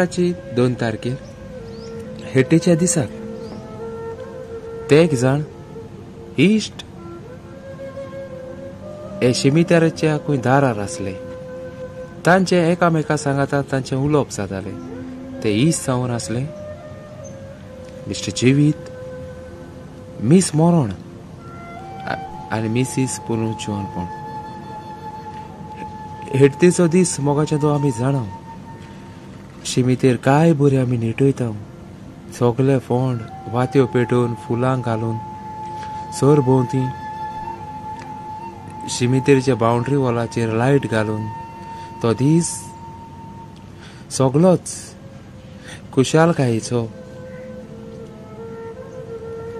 ऑक्टोबराची 2 तारखेर हेटेच्या दिसाक ते एक जाण इश्ट हे शिमितेराच्या खंय दारार आसले. तांचे एकामेका सांगाता तांचें उलोवप जातालें. ते इश्ट जावन आसले मिस्टर जिवीत, मिस मोरण आनी मिसीस पुनर्जिवनपण. हेडतेचो दीस मोगाचे तो आमी जाणा. शिमितेर काय बरी आमी नेटयता, सगले फोंड वात्यो पेटोवन फुलां घालून सर भोंवती शिमितेरच्या बाउंड्री वॉलाचेर लायट घालून तो दीस सगलोच खुशालकायेचो.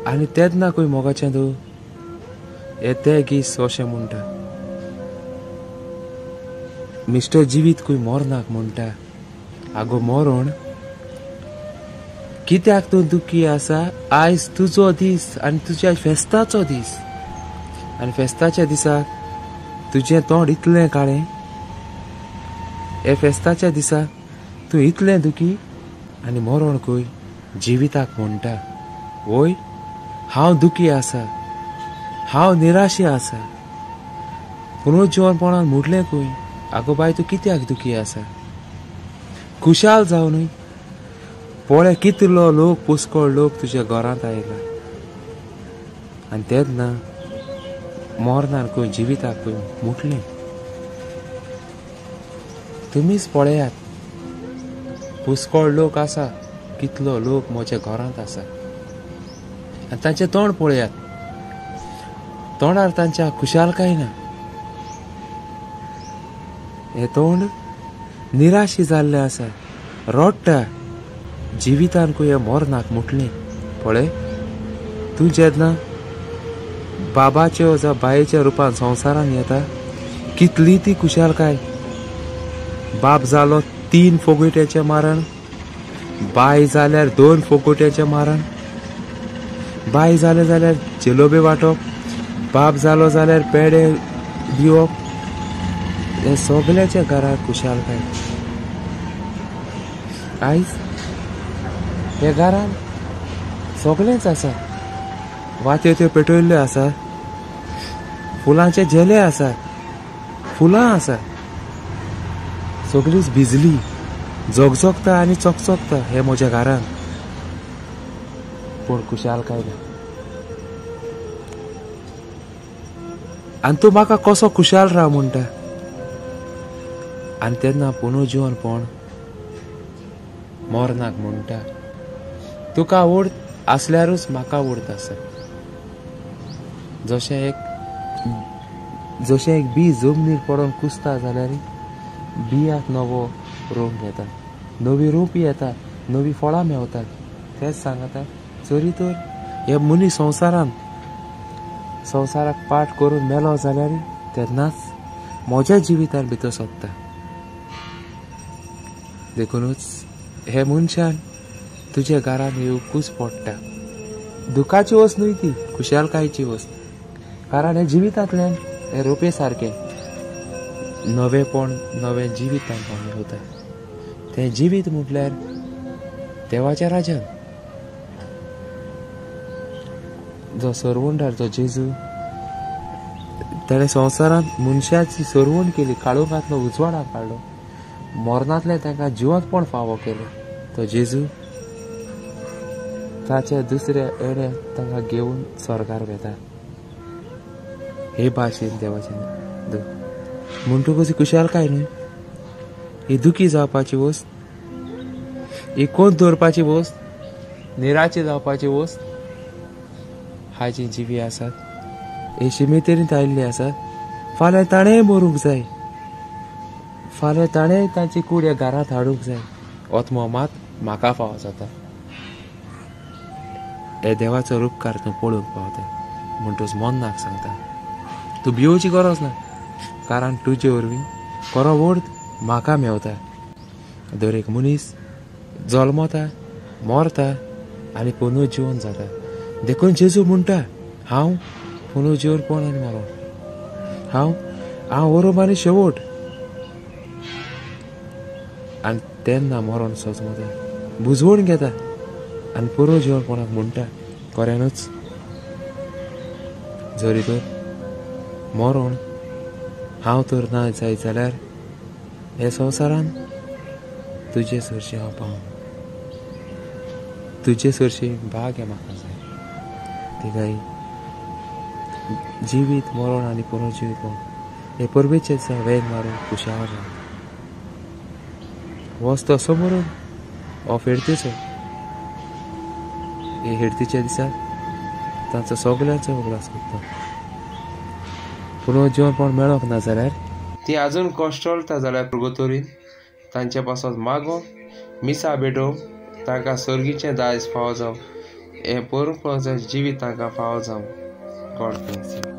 आनी तेन्ना खंय मोगाचें तूं हे ते गीस अशें म्हणटा. मिस्टर जिवीत खंय मरनाक म्हणटा, आगो मरण कित्याक तूं दुखी आसा? आयज तुजो दीस आनी तुज्या फेस्ताचो दीस आनी फेस्ताच्या दिसाक तुजें तोंड इतलें काळें. हे फेस्ताच्या दिसा तूं इतलें दुखी. आनी मरण खंय जिविताक म्हणटा, वय हांव दुखी आसा, हांव निराशी आसा. पुनर्जिवनपणान म्हटलें खंय, आगो बाय तूं कित्याक दुखी आसा? खुशाल जावं न्हय, पळय कितलो लोक पुस्कळ लोक तुज्या घरांत आयला. आनी तेन्ना मरणान खंय जिविताक खंय म्हटलें, तुमीच पळयात पुस्कळ लोक आसा, कितलो लोक म्हज्या घरांत आसा. आनी तांचें तोंड पळयात, तोंडार तांच्या खुशालकाय ना. हें तोंड निराशी जाल्लें आसा, रडटा. जिवितान खंय मरणाक म्हटलें, पळय तूं जेन्ना बाबाच्यो जावं बायेच्या रुपान संवसारान येता कितली ती खुशालकाय. बाप जालो 3 फोगोट्याचें मारण, बाय जाल्यार 2 फोगोट्याचें मारण, बाय जालें जाल्यार जेलोबे वांटप, बाप जालो जाल्यार पेडे दिवप. हे सगल्याच्या घराक खुशालकाय. आयज हे घरान सगळेंच आसा, वात्यो त्यो पेटयल्ल्यो आसा, फुलांचे झेले आसा, फुलां आसा, सगळीच भिजली, झगझगता आनी चकचकता हे म्हज्या घरान. पूण खुशालकाय ना. आनी तूं म्हाका कसो खुशाल राव म्हणटा? आनी तेन्ना पुनर्जिवनपण मरणाक म्हणटा, तुका आवड आसल्यारूच म्हाका आवड आसा. जशें एक बी जमनीर पडोन कुसता जाल्यार बियाक नवो रोंप येता, नवी रोंप येता, नवी फळां मेवतात. तेंच सांगता जरी तर हे मनीस संवसारान संवसाराक पाठ करून मेलो जाल्यार तेन्नाच म्हज्या जिवितान भितर सोदता. देखुनूच हे मनशान तुज्या घरान येवकूच पडटा. दुखाची वस्त न्हय ती, खुशालकायेची वस्त. कारण हे जिवितांतल्यान हे रोपे सारकें नवेपण नवें जिवीत तांकां मेवता. तें जिवीत म्हटल्यार देवाच्या राजान जो सरवणदार जो जेजू ताणें संवसारांत मनशाची सरवण केली, काळोखांतलो उजवाडाक काडलो, मरणांतलें तांकां जिवंतपण फावो केलें. तो जेजू ताच्या दुसऱ्या येणे तांकां घेवन स्वर्गार वेता. हे भाशेन देवाचें म्हणटकच खुशालकाय न्हय, ही दुखी जावपाची वस्त, ही कोंत दवरपाची वस्त, निराची जावपाची वस्त. हाजी जिवी आसात हे शिमेतेरींत आयिल्ले आसात. फाल्यां ताणें मरूंक जाय, फाल्यां ताणें तांची कूड ह्या घरांत हाडूंक जाय. आत्मो मात म्हाका फावो जाता. हे देवाचो रुपकार तूं पळोवंक पावता. म्हणटच मनाक सांगता तूं भिवची गरज ना, कारण तुजे वरवीं खरो वोर्द म्हाका मेवता. दर एक मनीस जल्मता, मरता आनी पुनर्जिवन जाता. देखून जेजू म्हणटा, हांव पुनर्जिवनपण आनी मरण, हांव हांव वरोब आनी शेवट. आनी तेन्ना मरण सोजमता, बुजवण घेता आनी पुरो जिवनपणाक म्हणटा खऱ्यानूच जरी तर मरण हांव तर ना जायत जाल्यार हे संवसारान तुजे सरशीं हांव पावूं, तुजे सरशीं भाग्य म्हाका जाय. तिगाय जिवीत मरण आनी पुनर्जिवीतपण हे परबेचे दिसा वेग मारून खुशाल राव. वस्त असो मरून हो हेडतीचो, हे हेडतीच्या दिसा तांचो सगळ्यांचो उगडास करता. पुनर्जिवनपण मेळोंक ना जाल्यार ती आजून कश्टलता जाल्यार प्रगतोरीन तांचे पासत मागोवंक, मिसा भेटोवंक, तांकां सर्गीचें दायज फावो जावं, हें परपंच जिवीत तांकां फावो जावं. God bless you.